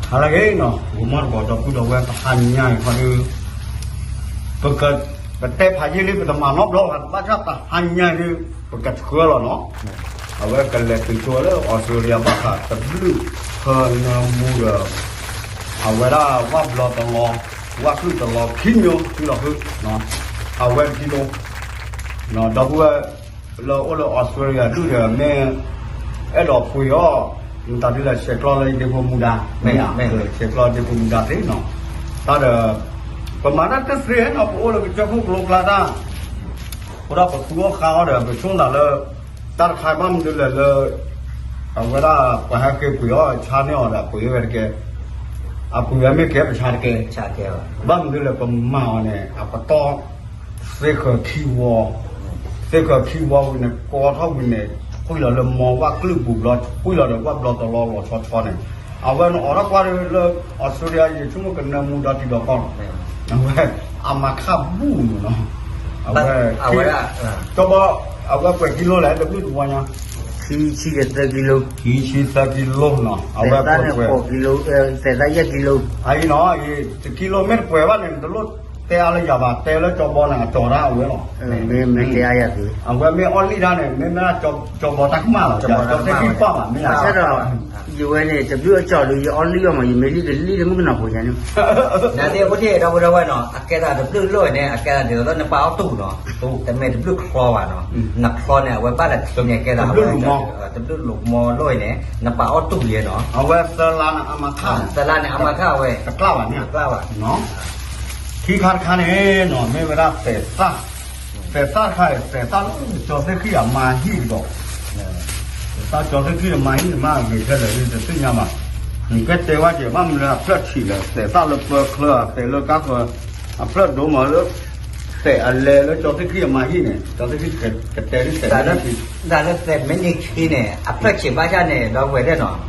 ဟါလၢအဂ့ၤနီၤ ဂီၤမီၢ်တဘီဒီပုၢ်ဒီဝဲၢ် တဟါညါအံၤခီဒုး ပက ပတဲဖးယံာ်လံ ပတမၤနီတဘျီဘၣ် ဘၣ်ဆၣ်တဟါညါအံၤဒုး ပကဆှၢလီၤနီၤ အဝဲကလဲၤတုၤဆိလၢ Australia ဘၣ်ဃးတဘျုးဖၢနၢမူဒီး အဝဲဒၣ်ဝၣ်ဘျီတလီၤ ဝၣ်ချုးတလီၤခံမျိုးတုၤလီၤဖု အဝဲတကံလိ ဒီပုၢ်ဝဲၢ် လၢအိၣ်လၢ Australia ဒုၣ်ဒီးမ့ၢ် အဲၣ်ဒိးပှ့ၤအီၣ် မတၤဒ်လဲၣ် ဆဲးကျိးလၢယဒ့ဖိမူဒါ မ့ၢ်ဧါ ဆဲးကျိးဒ့ဖိမူဒါသ့နီၤ တၢ်ဒီး ပမၤတၢ်တသ့နီၤ ပအိၣ်လၢကစၢၢ်ခိၣ်ကျိကျါတၢ် အဃိဒီးပသူအီၣ်ဃါအီၣ်ဒီး ပဆိကမိၣ်သးလၢ တၢ်တခါဘၣ်မနုၤလဲၣ်လၢ အဝဲဒၣ်ပှၤဟဲက့ၤပှ့ၤအီၣ်ဆါန့ၢ်အီၤဒီး ပှ့ၤဝဲတကဲ အပှ့ၤဝဲမ့ၢ်ကဲပဆါတကဲ ဘၣ်မနုၤလဲၣ် ပမၤအီၤန့ၣ် အပတီၢ် သ့ဃၢၤခံဝီ သ့ဃၢၤခံဝီဝံၤန့ၣ် ကီထီၣ်ဝံၤန့ၣ် ကွံာ်လီၤလၢမီဝၣ်ကလုာ်ပူၤဘျီ ကွံာ်လီၤဒီးဝၣ်ဘျီတလီၤလီၤဆီဆီန့ၣ် အဝဲနအိးထီၣ်ကွၢ်လၢ Australia ယဆိကမိၣ်ကနၢမူဒီတံၤဒီးကီၢ်လီၤ အဝဲ အမၤခၣ်ဘူၣ်မးနီၤ အဝဲ ကီဘီ အဝဲပှဲၤကံလိလဲၣ် တဘျုးတဝီညါ ခံဆံသၢကံလိ ခံဆံသၢကံလိနီၤ အဝဲပှဲၤ သဲးသၣ်ယဲၢ်ကံလိ အအံၤနီၤ တကံလိမ့ၢ်တပှဲၤဘၣ်န့ၣ် နတလိၣ်တဲအါလၢယၤဘၣ် တဲလၢကၠီဘီန့ၣ် အကၠီၤတၢ်အဝဲလီၤ မ့ၢ်တဲအါယၤက့ၤ အဝဲမ့ၢ်အီၣ်လံၣ်တၢ်န့ၣ် မ့ၢ်မ့ၢ်ဒၣ်ကၠီဘီတၢ်ကမၣ်လီၤ ကၠီသ့ၣ်ဃံၣ်ပှၢ်ဘၣ် မ့ၢ်ဧါ ယဝဲန့ၣ် တဘျုးအကၠီၤဒီး ယအီၣ်လံၣ်အီၣ်မး ယမ့ၢ်လံၣ်တလံၣ်လၢမုၣ်ကနီၤဖိယါန့ၣ် နသ့ၣ်အိၣ်ထီၣ်ဒီပုၢ်ဒီဝဲၢ်နီၤ အကဲသးတဘျုးလိၣ်န့ၣ် အကဲသးဒ်သိးလၢနပာ်အီၣ်တူာ်နီၤ တမ့ၢ်တဘျုးချီဘၣ်နီၤ နချီန့ၣ်အဝဲဘၣ်လၢထံန့ၣ်ကဲသး တဘျုးလိၣ်မီလိၣ်န့ၣ် နပာ်အီၣ်တူာ်ယဲနီၤ အဝဲသၢလါန့ၣ် အမၤခၣ် သၢလါန့ၣ် အမၤခၣ်ဝဲ တကျၣ်ဘၣ်န့ၣ် တကျၣ်ဘၣ် ခံခါတခါန့ၣ်နီၤ မ့ၢ်ဝဲဒၣ်သဲးသၣ် သဲးသၣ်တခါအံၤ သဲးသၣ်လၢကၠီသ့ၣ်ဃံၣ်အမၤဟံၣ်ကဒီး သဲးသၣ်ကၠီသ့ၣ်ဃံၣ်အမၤဟံၣ်မးအဂ့ၤခဲလၢာ်လံ တသ့ၣ်ညါဘၣ် နကဲတဲဝဲကဲဘၣ်မနုၤလၢအဖျၢၣ်ထံးလၢ သဲးသၣ်လၢပၢချၢ သဲးလၢကါဃၢၤ အဖျၢၣ်ဒိၣ်မးလၢ သဲးအလဲလၢကၠီသ့ၣ်ဃံၣ်အမၤဟံၣ်န့ၣ် ကၠီသ့ၣ်ဃံၣ်ကတဲဒ်သဲး ဒ်လၢသဲးမ့ၢ်န့ၢ်ခ့န့ၣ် အဖျၢၣ်ဆံးဘၣ်ဆၣ်န့ၣ် ဒီပုၢ်ဝဲၢ်တဲနီၤ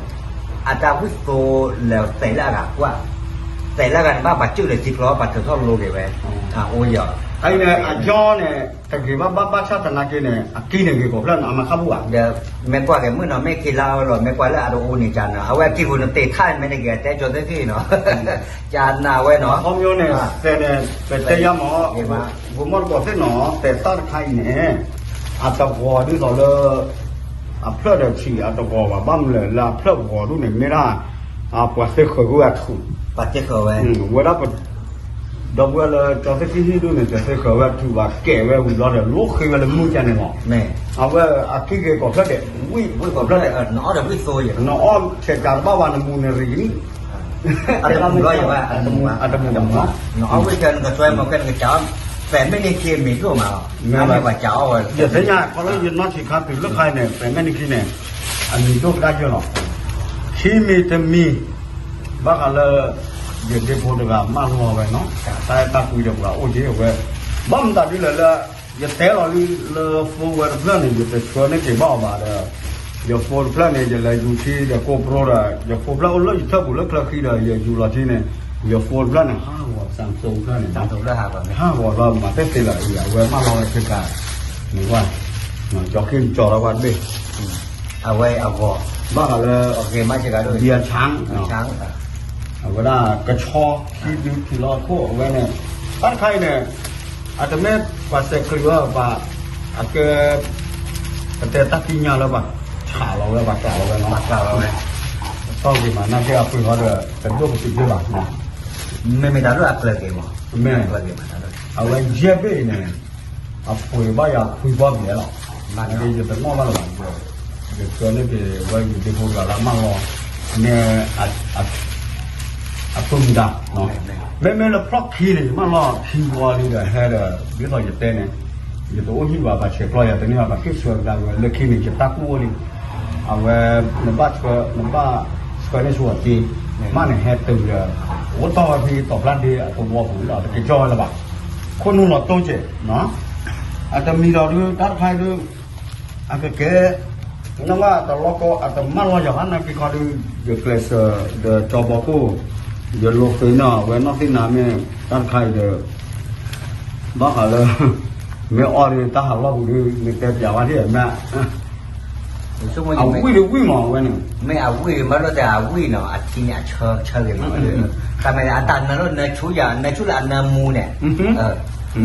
အတၢ်ဝံၣ်သိလၢသဲးလၢအဂၤကွၢ် သဲးလၢအဂၤန့ၣ် ဘၣ်ပှၤစုၣ်လၢထံကျိ ပှၤထုးထီၣ်လိက့ၤဝဲ အအိၣ်ယီၤ အအံၤန့ၣ် အကၠီန့ၣ် တဂ့ၤဘၣ်ဘၣ်ဘၣ်ဆၣ်သနာ်က့န့ၣ် အကံန့ၣ်ဂ့ၤကိးဖျၢၣ်န့ၣ် အမၤခၣ်ဘူၣ်ဧါ ဒီးမ့ၢ်ကွၢ်က့ၤမုၣ်နီၤ မ့ၢ်ခ့လါအီၤလီၤ မ့ၢ်ကွၢ်လၢအတအိၣ်န့ၣ်ကၠီနီၤ အဝဲအကံပူၤန့ၣ်တ့ထၣ်မ့ၢ်န့ၢ်က့ၤတဲကၠီသ့ၣ်ဃံၣ်နီၤ ကၠီနာ်ဝဲနီၤ ခီပညီန့ၣ် သဲးန့ၣ် ပတဲယါမး ဂိၤမီၢ်တကိးသ့ၣ်နီၤ သဲးသၣ်တခါအံၤန့ၣ် အတဂီၤဒ်သိးလၢ အဖျၢၣ်ဒီးဆံးအတဂီၤဘၣ် ဘၣ်မနုၤလဲၣ် လၢအဖျၢၣ်ဂီၤဒိၣ်န့ၣ် မ့ၢ်ဒၣ် ပှၤသ့ဃၢၤဝဲအထူး ပှၤသ့ဃၢၤဝဲ ဝဲဒၣ်ပ ဒီပုၢ်ဝဲၢ်လၢကၠီသ့ၣ်ဃံၣ်ဟံၣ်ဒိၣ်န့ၣ် တသ့ဃၢၤဝဲအထူးဘၣ် ကဲးဝဲဝံၤဘျီဒီး လိဃ့ဝဲလၢမုၢ်ကန့ၣ်လီၤ အဝဲအကံဂ့ၤကိးဖျၢၣ်ဒဲး ဝံၣ်ကိးဖျၢၣ်ဒဲး နအီၣ်ဒီးဝံၣ်သိယဲ နအီၣ်ဆဲးကးတဘၣ်ဘၣ် နမူန့ၣ်ရံၣ် အတမူဘၣ် အတမူဘၣ် နအီၣ်ဝံၣ်ဆဲးနကစွဲမၤကဲနကစး သဲးမ့ၢ်န့ၢ်ခ့မ့ၢ်ဒိၣ်မးလီၤ မ့ၢ်ဘၣ်ကးအီၣ်ဝဲ ယသ့ၣ်ညါ ခီလၢယနီၢ်ဆံးခါတုၤလၢခါအံၤန့ၣ် သဲးမ့ၢ်န့ၢ်ခ့န့ၣ် အမံၤဒိၣ်ကဒါယၢလီၤ ခံမံၤတမံၤ ဘၣ်ဃးလၢ ယဒ့ဖိတဂၤမၢလီၤဝဲနီၤ တၢ်အဲၣ်တၢ်ကွံဒီးပှၤအိၣ်က့ၤဝဲ ဘၣ်မတၤဒ်လဲၣ်လၢ ယတဲလီၤလံလၢ phone ဝဲတဖျၢၣ်န့ၣ် ယတဆှၢန့ၢ်က့ၤဘၣ်အီၤဘၣ်ဒီး ယ phone တဖျၢၣ်န့ၣ် ယလဲၤယူၤထံဒီးကိးပရိဒီး ယဖိဖျၢၣ်အိၣ်လၢယထၢၣ်ပူၤလၢချၢဃံဒီး ယယူၤလီၤထံန့ၣ် ယ phone တဖျၢၣ်န့ၣ် ဟးဂီၤ Samsung တဖျၢၣ်န့ၣ် ဟးဂီၤလီၤမၤသ့သ့လီၤအံၤ အဝဲမၢလီၤဝဲခဲကါ န့ၣ်ဝဲ ကၠီၤခ့ၣ်ကၠီၤထီၣ်ဝဲတဘ့ၣ် အဝဲအဂီၤ ဘၣ်ဃးလၢ ဘံအဆၣ် အဝဲဒၣ်ကဆီ ခံဒုခံလီၤခိၣ်အဝဲန့ၣ် တၢ်တခါအံၤန့ၣ် အတမ့ၢ်ပှၤစဲးချုးဝဲဘၣ် အကဲ ပတဲတၢ်သ့ၣ်ညါလၢပှၤဆးလီၤဝဲ ပှၤကျးလီၤဝဲနီၤ ပှၤကျးလီၤဝဲ တီၢ်က့ၤမးနာ်က့အပှ့ၤဃီဒီး တဒိၣ်ပစုးဒိၣ်ဘၣ် မ့မ့ၢ်တၢ်ဒိၣ်အကျၢၤက့ၤမး မ့ၢ် အဝဲယဲၢ်ဘ့ၣ်အံၤန့ၣ် အပှ့ၤဘၣ်ယၤခွံဘီဘျဲၣ်လီၤ နာ်က့ယတနီၣ်ဘၣ်လၢၤဘၣ် ယဆှၢန့ၢ်က့ၤဝဲယဒ့ဖိတဂၤလၢအမၢလီၤ န့ၣ် အပုၢ်မူဒါ မ့မ့ၢ်လၢဖျီၣ်ခံန့ၣ် ယမၢလီၤခံဝီလံဒီးဟဲဒီး ဒ်သိးယတဲန့ၣ် ယတအိၣ်ဟံၣ်ဘၣ် ပှၤဆဲးကျိးယၤတန့ၢ်ဘၣ် ပှၤက့ၢ်ဆှၢကဒါဝဲ လၢခံန့ၣ် ယတၢ်ကူၣ်အိၣ်လံ အဝဲ နဘၣ်ဆှၢ နဘၣ်ဆှၢန့ၢ်ဆူအီၤတ့ မ့ၢ်န့ၣ်ဟဲတုၤဒီး အိၣ်တီၢ်ဝဲဖဲတီၤဖျါဒ့အသဝီပူၤလီၤ တက့ၤကၠီဝဲလၢၤဘၣ် ခိၣ်နူာ်လီၤတိစဲး အတမံၤဒီးဒုး တၢ်တခါဒုး အကကဲ နဘၣ်တလီၢ်ကီ အတမၢလီၤယၤဘၣ် နာ်က့ခီဒုး ယကျဲးစၢးဒီးကၠီဘီခိၣ် ယလိာ်ဃ့နီၤ အဝဲနီၢ်သ့ၣ်နၤမ့ၢ် တၢ်တခါအံၤဒီး ဘၣ်ဃးလၢ မ့ၢ်အီၣ်ဒုး တၢ်ဟးလီၢ်ပူၤဒုး မ့ၢ်တဲပျးဝဲဒ်မ့ၢ် အဝံၣ်တဝံၣ်မးဝဲန့ၣ်, မ့ၢ်အဝံၣ်မး ဘၣ်ဒီးတဲအဝံၣ်နီၤ အထံန့ၣ်အဆၢဆၢဂ့ၤမး, တၢ်မ့ၢ်အတၢ်နၢလိၣ်နၢဆူယၤ နၢဆူလၢအနၢမူန့ၣ်,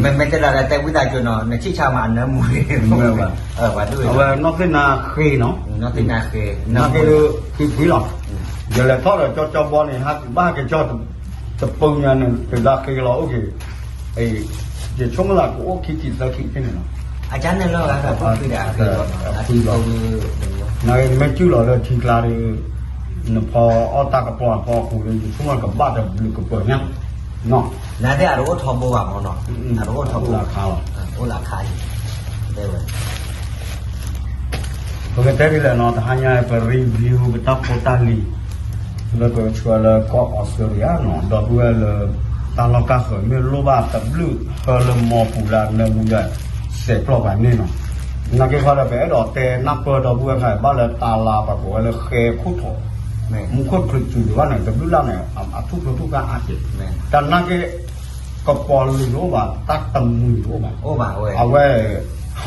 မ့မ့ၢ်တဲလီၤဒီးတဲဝံသးစူၤနီၤ နဆံၣ်ဆါမးအနၢမူန့ၣ်, အဝဲနီၢ်သ့ၣ်နါဃ့နီၤ, နီၢ်သ့ၣ်နါဃ့, နီၢ်သ့ၣ်နါဃ့ ဖှံဖှံလီၤ, ယလဲၤထီၣ်ဒီးကၠီကၠီဘီန့ၣ် ဟးဘၣ်ကၠီ တပူၤညါန့ၣ် တဒါဃ့လီၤအိၣ်က့ၤ, ယဆိကမိၣ်သးကအိၣ်ခံဆံသၢဆံဖဲန့ၣ်လီၤ, အကန့ၣ်လီၤဂၤဒီးဖှံဒီးအဃ့လီၤ, နမ့ၢ်စုၣ်လီၤလၢထံကျါဒီး နဖီအီၣ်တၢ်ကပီၤအဖီခိၣ်ဒီး ယဆိကမိၣ်ကဘၣ်တဘျုးကပၢၤညါ, နသ့ၣ်အတအိၣ်ထီဘိဘၣ်မးနီၤ, အတအိၣ်ထီဘိ, အိၣ်လၢအခါလီၤ, အိၣ်လၢအခါလီၤ, တဲဝဲ ပကတဲဒ်လဲၣ်နီၤ တဟါညါပ review ပတၢ်ဖိတၢ်လံၤ လၢပဆှၢလၢကီၢ်အီစထြ့လယါနီၤ ဒီပုၢ်ဝဲၢ်လၢ တၢ်လီၢ်တၢ်စၢၤမ့ၢ်လိၣ်ဘၣ်တဘျုးဟၢလၢမီပူၤလၢအနၢမူဒီး စဲးပျီၢ်ပှၤန့ၣ်နီၤ, နာ်က့ခီဒီးပအဲၣ်ဒိးတဲနၢ်ပၢၢ်ဒီပုၢ်ဝဲၢ်ခါ ဘၣ်လၢတၢ်လၤပှၤကိးဝဲလၢဃဲခိၣ်ထိး မူခိၣ်ချူးစူၤဒံးဘၣ်န့ၣ် တဘျုးလၢ်န့ၣ် အထူၣ်ဖျိထူၣ်ကါအါက့ၤ, တၢ်နာ်က့ ကပီၤလုာ်တအိၣ်ဘၣ် တၢ်တမုာ်တအိၣ်ဘၣ်, အဝဲ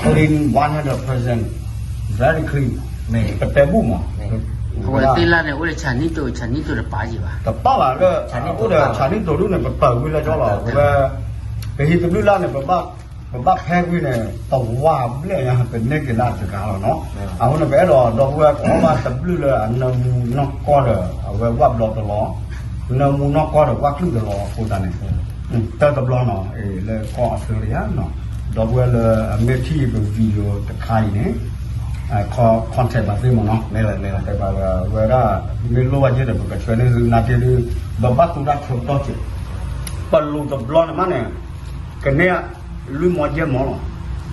clean one hundred percent, very clean, ပတဲဘူၣ်မး, အဝဲသ့ၣ်လၢ်န့ၣ် အိၣ်ဒီးဆၣ်နံၣ်တိၤ ဆၣ်နံၣ်တိၤတပာ်ယံၤဘၣ်, တပာ်ဘၣ်လၢ အိၣ်ဒီးဆၣ်နံၣ်တိၤဒ်န့ၣ် ပပာ်ဝံၤလၢကၠီလီၤ, အဝဲ ပဟံးတဘျုးလၢ်န့ၣ် ပဘၣ်ဖဲကွံာ်န့ၣ် တဝၢဘျဲၣ်ညါ ပနဲၣ်က့ၤလၢအတဂၤလီၤနီၤ, အဃိန့ၣ် ပအဲၣ်ဒိးဒီပုၢ်ဝဲၢ်ကအီၣ်ဘၣ်တဘျုးလၢအနၢမူနီၢ်ကီၢ်ဒီး အဝဲဝၣ်ဘျီတလီၤ, နၢမူနီၢ်ကီၢ်ဒီးဝၣ်ချုးတလီၤအဃိသတးန့ၣ် တၢ်တဘျီနီၤ လၢကီၢ်အီစထြ့လယါနီၤ, ဒီပုၢ်ဝဲၢ်လၢအမ့ၢ်ထံၣ်ပ video တခါအံၤန့ၣ် contact ဘၣ်သ့ၣ်မးနီၤ, မ့ၢ်လၢ မ့ၢ်လၢ တဲဘၣ်ဝဲဒၣ် မ့ၢ်လိၣ်ဘၣ်က့ၤဒီး ပကဆှၢန့ၢ်သုနာ်က့ဒုး ပဘၣ်သူတၢ်ဆၢကတီၢ်စဲး, ပလူၤတဘျီန့ၣ်မးန့ၣ် ကန့ၢ်လွံၢ်မီယဲၢ်မီလီ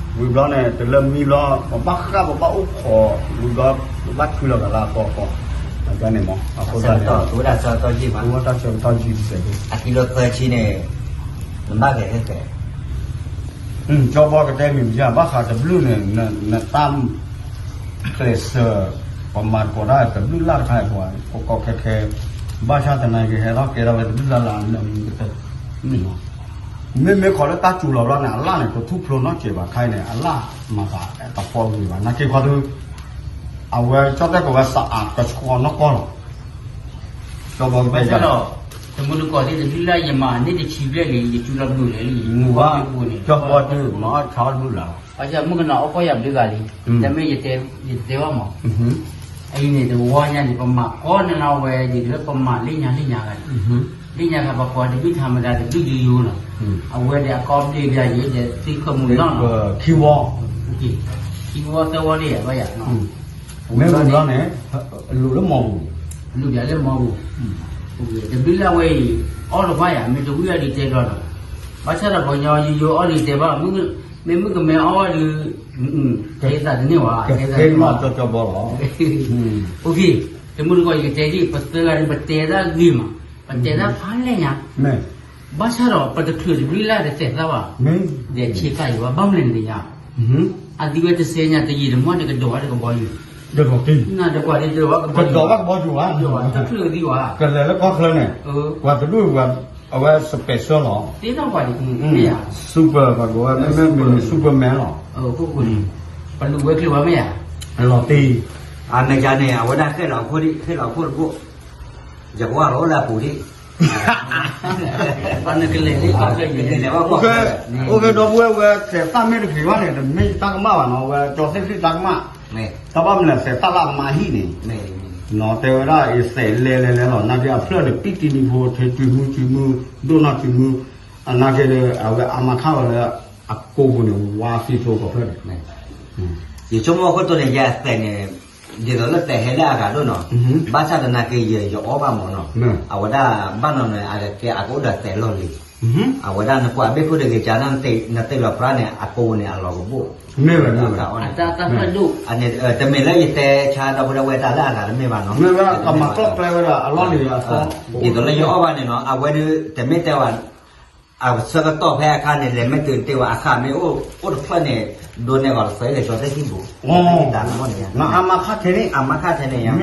ၤ, ဝံၤဘျီန့ၣ် တလၢမံဘျီ ပဘၣ်ဃၣ်ပဘၣ်အိၣ်ခိး ဝံၤဘျီ ပဘၣ်ထုးလီၤဂာ်လၢအသီဃီ, အန့ၣ်မး အဃိသတးန့ၣ် ပဝဲဒၣ်ဆၢကတီၢ်ယံာ်မး ပဝဲတၢ်ဆၢကတီၢ်ယံာ်တစဲးဖိ အခံလၢသၢဆံန့ၣ် နဘၣ်ဂဲၤဟဲကဲ ကၠီဘီကတဲမံၤမံၤ ဘၣ်ဃးတဘျုးန့ၣ် နတၢ်ကျဲးစၢး ပမၤသကိးတၢ်တဘျုးလၢ်တခါအံၤ ပှၤကီကီခဲခဲ ဘၣ်ဆၣ်သနာ်က့ဟဲထီၣ်ကဲထီၣ်ဝဲတဘျုးလၢ်လၢ် အနၢမူကတၢၢ် မ့ၢ်မ့ၢ်ခီလၢတၢ်စူၤလီၤဘျီန့ၣ် အလၢ်န့ၣ် တထူၣ်ဖျိနီတစဲးဘၣ်ခါအံၤန့ၣ် အလၢ်မၤသးတဖီဂ့ၤဘၣ် နာ်က့ခီဒု အဝဲကၠီတဲကီးဝဲ စအးကဆှီနီၢ်ကီၢ်လီၤ ကၠီဘီကတဲ ဘၣ်ဆၣ်ဒီး တမုၢ်တကိးသ့ၣ်တဘျုးလၢ် ယမၤန့ၢ်တဆံဘျဲၣ်လံ ယစူၤလီၤဘျုးလဲၣ်လံ မူဘၣ်ကၠီဘီဒု မၤအီၣ်ဆါအီၣ်တဘျုးလၢ်လီၤ ဘၣ်ဆၣ်မုၣ်ကနီၤအီၣ်ကီၢ်ယၤဘျုးဂၤလံ တမ့ၢ်ယတဲ ယတဲဘၣ်မး အအံၤန့ၣ် တဝီညါန့ၣ် ပမၤကီၢ်န့ၣ်လီၤဝဲ ယဒုးပမၤလၢညါလၢညါဂၤ လၢညါဂၤပကွၢ်တဘျုးထါမတၤတဘျုးယိယိလီၤ အဝဲဒီးအကီၢ်ဘျ့ဘျါယဲဒီးသံခိၣ်မူနီၢ်နီၢ် ခံဝီ ခံဝီသၢဝီလံယဘၣ်ယၤ မ့ၢ်ဝံၤဘျီန့ၣ် လူၤလၢမီပူၤ လူၤဘၣ်လၢမီပူၤ တဘျုးလၢ်ဝဲအံၤ အီၣ်တကွၢ်ယၤ မ့ၢ်တဝံၣ်အီၤဒုးတဲဘျီဒီး ဘၣ်ဆၣ်ဒီးပှၤကညီယိယိအီၣ်ဒုးတဲဘၣ် မ့ၢ်မုၣ်ကမဲအီၣ်ဝဲဒုး တဲသးတန့ၢ်ဝဲ တဲသးတန့ၢ်ဝဲ ကီကီဘီလီၤ တမုၢ်တကိးယကတဲဒ် ပသၢဂၤဒုး ပတဲတၢ်ဂ့ၤမး ပတဲတၢ်ဖးလဲၢ်ညါ ဘၣ်ဆၣ်ဒီး ပတချုးတဘျုးလၢ်တသဲးသၣ်ဘၣ် ဒီးဆ့ကၤယိၤဘၣ် ဘၣ်မနုၤတညါ အသံဝဲတစဲးညါ တယံာ်တမီၢ်န့ၣ် ကဒိးဝဲတကဘီယူၤ နတကွၢ်ဒ် ကဒိးဝဲကဘီယူၤဘၣ် တချုးသံဝဲ ကလဲၤလၢကီၢ်ချၢန့ၣ် ပှၤတဒူၣ် အဝဲ special လီၤ တ့ထီၣ်ပှၤဒ် super ပှၤကိးဝဲ မ့မ့ၢ် Superman လီၤ ပလူၤဝဲချုးဝဲမ့ၢ်ဧါ လီၤတံၢ် အမဲာ်ညါန့ၣ် အဝဲဒၣ်ဃဲၣ်လီၤအခိၣ်ဒံး ဃဲၣ်လီၤအခိၣ်တဘိ ယကဝၢ်လီၤလၢအပူၤဒံး ပှၤနကလဲၤလၢကီၢ်ချၢ ကလဲၤလၢကီၢ်ချၢ အိၣ်ကဲ ဒီပုၢ်ဝဲၢ်ဝဲ သဲးသၣ်မ့ၢ်တဂ့ၤဘၣ်န့ၣ် တမ့ၢ်တၢ်ကမၣ်ဘၣ်နီၤ ဝဲကၠီသ့ၣ်သ့ၣ်တၢ်ကမၣ် တၢ်ဘၣ်မနုၤသဲးသၣ်လၢအမါဟံၣ်န့ၣ် နီၤတဲဝဲဒၣ်အသဲးလဲၤလဲၤလဲၤလီၤ နာ်က့အဖျၢၣ်န့ၣ် ပံၣ်တံနံဖိ ထဲတုၤမုၢ်တုၤမုၢ် ဒိၣ်နီၢ်တုၤမုၢ် အနာ်က့ဒီး အဝဲအါမးခါဝဲလၢ အကိပူၤန့ၣ် ဝါသံသိကီၢ်ဖျၢၣ်န့ၣ် ယဆိကမိၣ်အခိၣ်တိန့ၣ် ယသဲးန့ၣ် ဒ်သိးလၢသဲးဟဲလၢအဂၤဒိၣ်နီၤ ဘၣ်ဆၣ်သနာ်က့ယ ယအီၣ်ဘၣ်မးနီၤ အဝဲဒၣ်ဘၣ်နီၤန့ၣ် အကဲအကအိၣ်ဒီးသဲးလီၢ်လံၤ အဝဲဒၣ်နကွၢ်ဘ့ၣ်ခိၣ်တဂ့ၤကၢ် နတ့ၢ်လီၤပြါန့ၣ် အကိပူၤန့ၣ် အလီၤကဘိၣ် မ့ၢ်ဝဲ မ့ၢ်ဝဲ အတၢ်ဖျၢၣ်ဒိၣ် တမ့ၢ်လၢယတဲဆါဒီပုၢ်ဝဲၢ်တၢ်လၢအဂၤတမ့ၢ်ဘၣ်နီၤ မ့ၢ်ဝဲ ကမၤကျီၢ်ကျဲဝဲဒၣ်အလီၢ်လံၤအသီ ဒ်သိးလၢယအီၣ်ဘၣ်န့ၣ်နီၤ အဝဲဒၣ်တမ့ၢ်တဲဝဲ အဆၢကတီၢ်ဖဲအခါန့ၣ် လဲၤမ့ၢ်တုၤတ့ၢ်ဝဲအခါမ့ၢ်အိၣ်အိၣ်တဖျၢၣ်န့ၣ် ဒိးန့ၢ်ဂီၤတသ့လၢကၠီသ့ၣ်ခံပူၤ, တၢ်မ့ၢ်တၢ်န့ၣ် အမါခါထဲန့ၣ် အမါခါထဲန့ၣ်ယါ,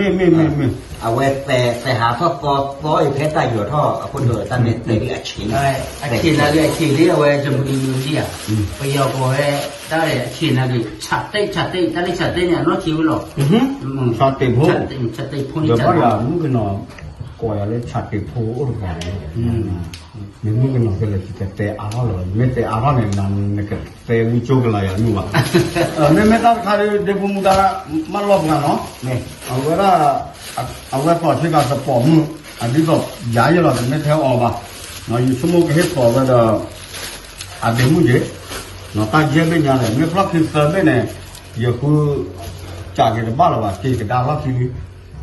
အဝဲသဲဟးထီၣ်သီသီအံၤဖဲတၢ်ယီၤထီၣ်အဃိဒီး တၢ်မ့ၢ်သဲဒ်အဆံးန့ၣ်, အဆံးနာ်က့ အဆံးလံ အဝဲ ကမုၢ်ကမုၢ်ဒံးဧါ, ပယီၤကိးဝဲ တၢ်အဆံးနာ်က့ ဆးတ့ၢ် ဆးတ့ၢ် တၢ်လၢဆးတ့ၢ်န့ၣ် အနီၢ်ဆံးဝဲလီၤ, ဆးတ့ၢ်ဖိ, ဆးတ့ၢ်ဖိန့ၣ် ဆးတ့ၢ်ဖိန့ၣ် ဒီးဘၣ်ယၤမုၣ်ကနီၤ ကိးယၤလၢဆးတ့ၢ်ဖိအိၣ်တဂၤန့ၣ် နမုၣ်ကနီၤကလဲၤကတဲအါထီၣ်လီၤ, မ့ၢ်တဲအါထီၣ်န့ၣ် နကတဲဝံကၠိကလၤယၤမုၣ်ဘၣ်, မ့မ့ၢ်တၢ်တခါဒီး ဒ့ဖိမူဒါ မၢလီၤပှၤနီၤ, အဝဲဒၣ် အဝဲသီၣ်ဆ့ကၤသပိးမုၢ် အဒ်သိးယၤယဲလီၤ တမ့ၢ်ထဲအီၤဘၣ်, ယဆိကမိၣ်ကဟ့ၣ်သီၣ်ဝဲဒီး အဒ့မုၣ်က့ၤ, တၢ်ယဲၢ်ဘ့ၣ်ညါလဲၣ် မ့ၢ်ဖျီၣ်ခံသၢဘ့ၣ်န့ၣ် ယဃု ကးက့ၤတဘၣ်လၢၤဘၣ် က့ၤကဒါလီၢ်ခံလံ,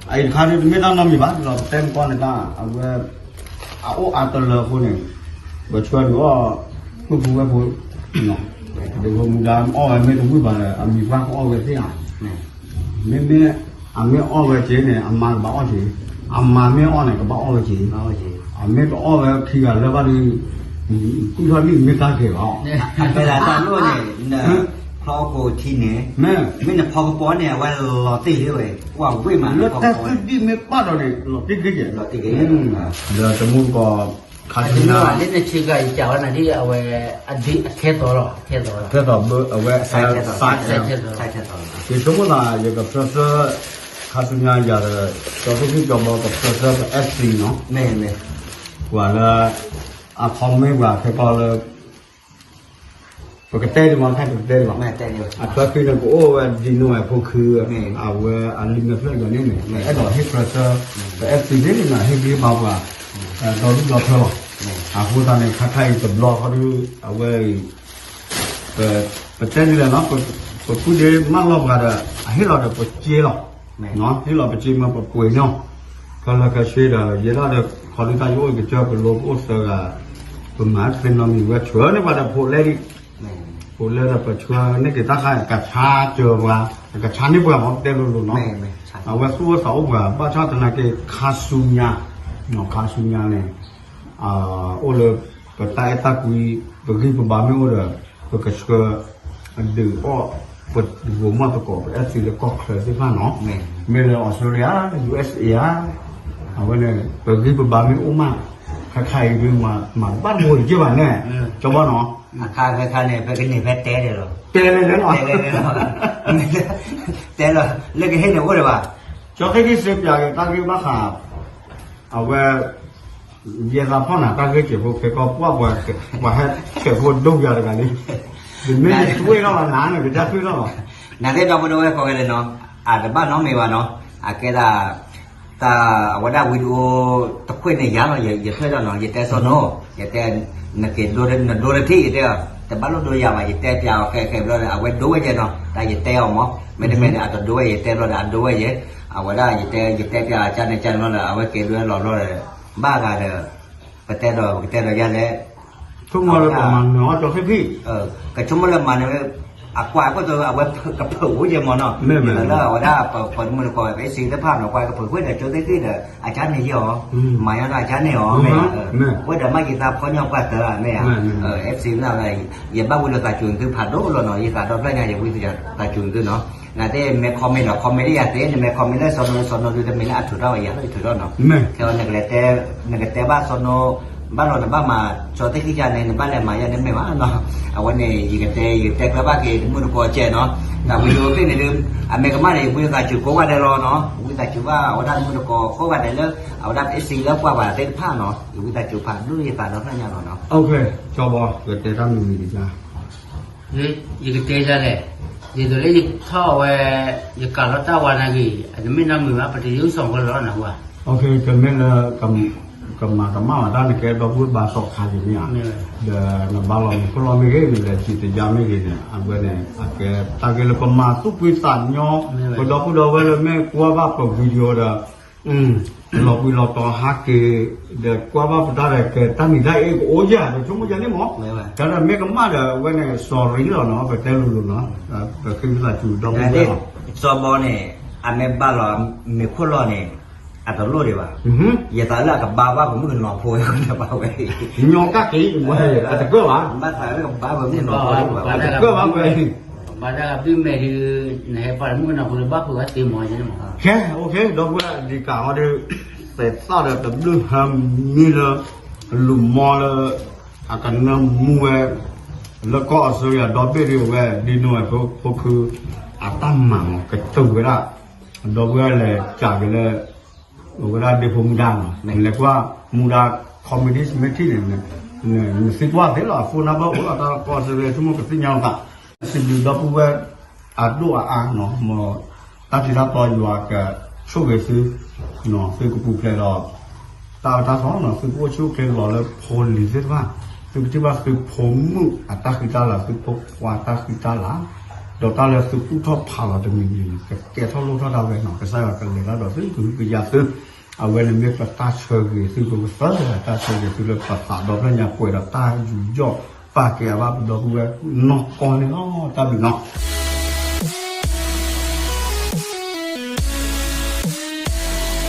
အအံၤတခါဒုးတမ့ၢ်တၢ်နီတမံၤဘၣ် ဒီးပတဲမကီန့ၣ်တၢ် အဝဲ အအိၣ်အါတလၢအဃိန့ၣ် ပဆှၢဒုးအီၣ် ပုၢ်ဖိဝဲၢ်ဖိ, ဒ့ဖိမူဒါအီၣ်ဝဲမ့ၢ်တဝံၣ်ဘၣ်ဒီး အမံၤပှၢ်ကအီၣ်ဝဲသ့ၣ်ဧါ, မ့မ့ၢ် အမ့ၢ်အီၣ်ဝဲက့ၤန့ၣ် အမါကဘၣ်အီၣ်က့ၤ, အမါမ့ၢ်အီၣ်န့ၣ် ကဘၣ်အီၣ်ဝဲက့ၤ, အမ့ၢ်တအီၣ်ဝဲခံဂၤလၢဘၣ်ဒီး ကွံာ်ထီၣ်ဒ်မ့ၢ်တၢ်ဂ့ၤဘၣ်, အကဲဒၣ်တၢ်လိၣ်န့ၣ် ဖျီခိၣ်ထံန့ၣ် မ့ၢ်နဖီကပီၤန့ၣ် အဝဲလီၤတ့ၢ်လံဝဲ ကွၢ်ဝ့ၢ်မး လၢတၢ်သူၣ်ဒံၣ်မ့ၢ်ပာ်ဒီးန့ၣ် လီၤတ့ၢ်ဂ့ၤကဲ, လီၤတ့ၢ်ဂ့ၤ, ဒီးတမူကီၢ် ခါဆူညါ လၢနဆ့ကၤယကးဝဲနၤဒ်အဝဲ အဒ့အထဲသိးလီၤ, ထဲသိး အဝဲ ယဆိကမိၣ်သး ယကဖျၢၣ်သၢ ခါဆူညါယၤဒီး ကၠီဖိသံၣ်ကၠီဘီကဖျၢၣ်သၢပ FC နီၤ, ပှၤလၢ အ comment ပှၤခဲကီၢ်လၢ ပကတဲဒံးမး ခဲပကတဲဒံးဘၣ်, အထွဲသံန့ၣ် ကအိၣ်ဝဲဒ်နိၣ်ဝဲဖိခု အဝဲအလံာ်မဲာ်ဖျၢၣ်ယီၤန့ၣ်န့ၣ် အဲၣ်ဒိးဟ့ၣ်ဖျၢၣ်သၢ ပ FC န့ၣ်န့ၣ် ဟ့ၣ်ဂံၢ်ဘါပှၤ ဒီဒူၣ်ဒီထၢလီၤ, အဃိသတးန့ၣ် ခါခါအံၤတဘျီဃီဒီး အဝဲအံၤ ပတဲဒ်လဲၣ်နီၤ ပပုၢ်ဒ့မၢလီၤပှၤဒီး အဟ့ၣ်လီၤဒီးပစ့လီၤ, ဟ့ၣ်လီၤပစ့မ့ၢ်ပပှ့ၤန့ၢ်အီၤ, ခဲလၢာ်ခဲဆ့ဒီး ယဲဒၣ်ဒီး ခီဒုတၢ်ယအိၣ်ကစၢၢ်ကလိပအိၣ်သၢဂၤ, ပမၤသ့နီတမံၤဝဲဆှၢန့ၢ်ပှၤဒီးဖိးလဲဒံး, ဖိးလဲဒီးပဆှၢန့ၢ်က့ၤတၢ်ခါ ကဆါစၢၤပှၤ, ကဆါန့ၢ်ပှၤမ့ၢ်တဲလိၤလိၤနီၤ, အဝဲသူၣ်အိၣ်သးအိၣ်ပှၤ ဘၣ်ဆၣ်သနာ်က့ ခါဆူညါ, ခါဆူညါန့ၣ် အိၣ်လၢ ပတၢ်အဲၣ်တၢ်ကွံ ပဂံၢ်ပဘါမ့ၢ်အိၣ်ဒီး ပကဆှၢ အဒုးအီၣ် ပဂိၤမီၢ်သကိး ပ FC လၢကီၢ်ချၢသ့ၣ်တဖၣ်နီၤ, မ့ၢ်လၢ Australia လၢ USA ဧါ, အဝဲန့ၣ် ပဂံၢ်ပဘါမ့ၢ်အိၣ်မး ခါခါအံၤဒုး မၤတဘၣ်တဘိတက့ၢ်ဘၣ်န့ၣ် ကၠီဘီနီၤ, အခါခါခါန့ၣ် ပကန့ၢ်ဖဲတဲဒၣ်လီၤ, တဲလီၤ လၢကဟ့ၣ်န့ၣ်အိၣ်ဒီးဘၣ်, ကၠီသ့ၣ်ခံစ့ပၠးက့ၤတၢ်ဂ့ၢ်ဘၣ်ဃး အဝဲ ယဲသးဖီၣ်နၤတၢ်ဂ့ၢ်စဲးဖိခဲကီၢ် ပှၢ်ပှၤဟဲဆဲးဖိဒိၣ်ယၤတဂၤလံ, တမ့ၢ်ယထွံၣ်ထီၣ်ဘၣ်နၤန့ၣ် ကတၢ်ထွံၣ်ထီၣ်ဘၣ်, နသ့ၣ်ဒီပုၢ်ဒီဝဲၢ်ကိးဂၤဒဲးနီၤ, အတဘၣ်နီတမံၤဘၣ်နီၤ, အကဲဒၣ် တၢ်အဝဲဒၣ် video တခွ့ၣ်န့ၣ်ယၤလီၤ, ယထွဲဒီးနီၤ ယတဲစီၤနိ, ယတဲ နက့ၤဒိ နဒိတထံၣ် ယတဲအီၤ တဘၣ်လိၣ်ဒိယၤဘၣ် ယတဲပၠးအီၤဃဲဃဲဘျီဒီး အဝဲဒိဝဲယဲနီၤ, တၢ်ယတဲအီၤမး မ့တမ့ၢ်ဒီး အတဒိဝဲ ယတဲဘျီဒီး အဒိဝဲယဲ, အဝဲဒၣ် ယတဲ ယတဲပၠးအီၤကန့ၣ်ကန့ၣ်ဘျီဒီး အဝဲက့ၤဒိလီၤဘျီဒီး ဘၣ်ဂၤဒီး ပတဲဒီး ပကတဲဒီးယၤလဲၣ်, ဆိကမိၣ်လၢပမၤနၢၤအီၤကၠီသ့ၣ်ခံ, ကဆိကမိၣ်လၢမၤနၢၤ အကွၢ်အခိၣ်ဒီး အဝဲကဖုးအိၣ်ယဲမးနီၤ, လၢအဝဲဒၣ်ပှၤတမုၢ်တကိး ပ FC တဖၣ်နီၤ ကွၢ်ကဖုးဃုာ်ဒီးကၠီသ့ၣ်ခံဒီး အကန့ၣ်ယဲအီၤ, မၤယါဒီးအကန့ၣ်အီၤ မ့ၢ် ဝဲဒီးမ့ၢ်ယသးဖီညီကွၢ်တၢ်မ့ၢ်ဧါ, FC မ့ၢ် ယဘၣ်ဝံၤလၢသးစူၤသုဖးဒိၣ်လီၤနီၤ, ယသးဒီဖျၢၣ်ညါ ယဝံသးစူၤသုနီၤ, နသ့ၣ်မ့ၢ် comment ဒီး comment လၢယၤသ့, နမ့ၢ် comment လၢစီၤနိ စီၤနိဒုးတမ့ၢ်လၢအထုးထီၣ်ဝဲယၤလၢယထုးထီၣ်နီၤ, ခဲအံၤ နကတဲဘၣ်စီၤနိ ဘၣ်လီၤနဘၣ်မၤ ကၠီသ့ၣ်ခံကန့ၣ် နဘၣ်လဲၤမၤယါန့ၣ်မ့ၢ်ဘၣ်နီၤ, အဝဲန့ၣ် ယကတဲ ယတဲကျၢၤဘၣ်က့ၤတမုၢ်တကိးကဲနီၤ, တၢ်ဝံၤဒိၣ်သ့ၣ်န့ၣ်ဒုး အမ့ၢ်ကမၣ်န့ၣ် ယဝံသးစူၤကိးဂၤဒဲးလီၤနီၤ, ဝံသးစူၤဘၣ်အဝဲဒၣ်တမုၢ်တကိးကိးဂၤဒဲးလၢ အဝဲဒၣ် FC လၢပှၢ်ပှၤသ့ၣ်တဖၣ်နီၤ, ယဝံသးစူၤဖးဒိၣ်ယသးဒီဖျၢၣ်ညါလီၤနီၤ, ကၠီဘီ ယတဲတၢ်မံၤမံၤဒံး ယကတဲယၤလဲၣ်, ဒ်သိးလၢယထီၣ်ဝဲ ယကးလီၤတၢ်ဝါနာ်က့ၤ အတမ့ၢ်နီတမံၤဘၣ် ပတယုၢ်စီၤဖိလီၤနဝဲ, ကမ့ၢ်လၢ ကမၤကမၣ်ဝဲတၢ်နကဲဒီပုၢ်ဝဲၢ်ဘါစီၤခါက့ၤမ့ၢ်ဧါ, ဒီးနဘၣ်လီၤမူခိၣ်လီၢ်မ့ၢ်ဂ့ၤ နလဲၤစံးတယါမ့ၢ်ဂ့ၤန့ၣ် အဝဲန့ၣ် အကဲတၢ်ဂ့ၢ်လၢပမၤသူၣ်ဖှံသးညီ ပဒီပုၢ်ဒီဝဲၢ်လၢမ့ၢ်ကွၢ်ဘၣ်ပ video ဒီး လီၤဘှံးလီၤတီၤဟးက့ၤ ဒီးကွၢ်ဘၣ်ပတၢ်ဒီးကဲတၢ်မံၤတၢ်အ့ၣ်ကအိၣ်ယၤ ပဆိကမိၣ်ယၤန့ၣ်မး, တၢ်ဒီးမ့ၢ်ကမၣ်ဒီးအဝဲန့ၣ် sorry လီၤနီၤ ပတဲလိၤလိၤနီၤ, ပဃ့ဝံသးစူၤဒီပုၢ်ဝဲၢ်လီၤ, စီၤဘီန့ၣ် အမ့ၢ်ဘၣ်လီၤမူခိၣ်လီၢ်န့ၣ် အတလိၣ်ဒံးဘၣ်, ယသးလၢအကဘါဘၣ်ပမုၣ်ကနီၤဖိဝဲ, ညီကၣ်က့ၤဝဲ, အတကြၢးဘၣ်, ဘၣ်သးလၢကဘါပမုၣ်ကနီၤဖိ, အတကြၢးဘၣ်ဝဲ, ဘၣ်တၢ်ကဘုၣ်မဲာ်ဒီး, နဟဲပာ်လၢမုၣ်ကနီၤဖိလၢဘၣ်ဖုးဝဲသ့မီၤန့ၣ်မး, ခဲ, ဒီပုၢ်ဝဲၢ်ဒံးကးအီၤဒီး, သဲးသီၣ်ဒီးတဘျုးဟၢမံလၢ, လူၤမီလၢ, အကနၢမူဝဲ, လၢကီၢ်အီစထြ့လယါဒီဘ့ၣ်ဒံးဝဲ, ဒ်နိဝဲဖိခု, အတၢ်မၤမးကတုၤဝဲဒၣ်, ဒီပုၢ်ဝဲၢ်လဲၤကးက့ၤလၢ အဝဲဒၣ်ဒ့ဖိမူဒါနီၤ, လဲၤကွၢ်မူဒါ comedy မ့ၢ်ထံၣ်န့ၣ်, နသံကွၢ်သ့လီၤ အ phone number အိၣ်လီၤ တၢ်ကီၢ်စ့ၢ်ကီးဆိကမိၣ်ကသ့ၣ်ညါလီၤသး, စံးဘျုးဒီပုၢ်ဝဲၢ်အဒိၣ်အအါနီၤ, မ်တၢ်ထံတၢ်တီယွၤကဆိၣ်ဂ့ၤသု, သုကပူၤဖျဲးဒီး တၢ်အၢတၢ်သီနီၤ, သုကအိၣ်ဆူၣ်အိၣ်ချ့လီၤလၢဖိလံၤသ့ၣ်တဖၣ်, သုကထံၣ်ဘၣ်သုဖိမုၣ်အတၢ်ဃံတၢ်လၤ, သုဖိခွါတၢ်ဃံတၢ်လၤ, ဒီးတၢ်လၢသုကူၣ်ထီၣ်ဖးလီၤတမံၤမံၤန့ၣ် ကကဲထီၣ်လိၣ်ထီၣ်ဒၣ်ဝဲနီၤ, ကစၢ်ယွၤကလဲၤတၢ်ဒီးသုကဟုကယာ်သု, အဝဲန့ၣ်မ့ၢ်ပတၢ်ဆၢဂ့ၤသု, ပကသၢလၢတၢ်ဆၢဂ့ၤသုလၢပသးဒီဖျၢၣ်ညါပှဲၤဒီးတၢ်ယူးယီၣ်ပာ်ကဲအဘၣ်ပဒီပုၢ်ဝဲၢ်နီၢ်ကီၢ်န့ၣ်လီၤ, တၢ်ဘျုးနီၤ.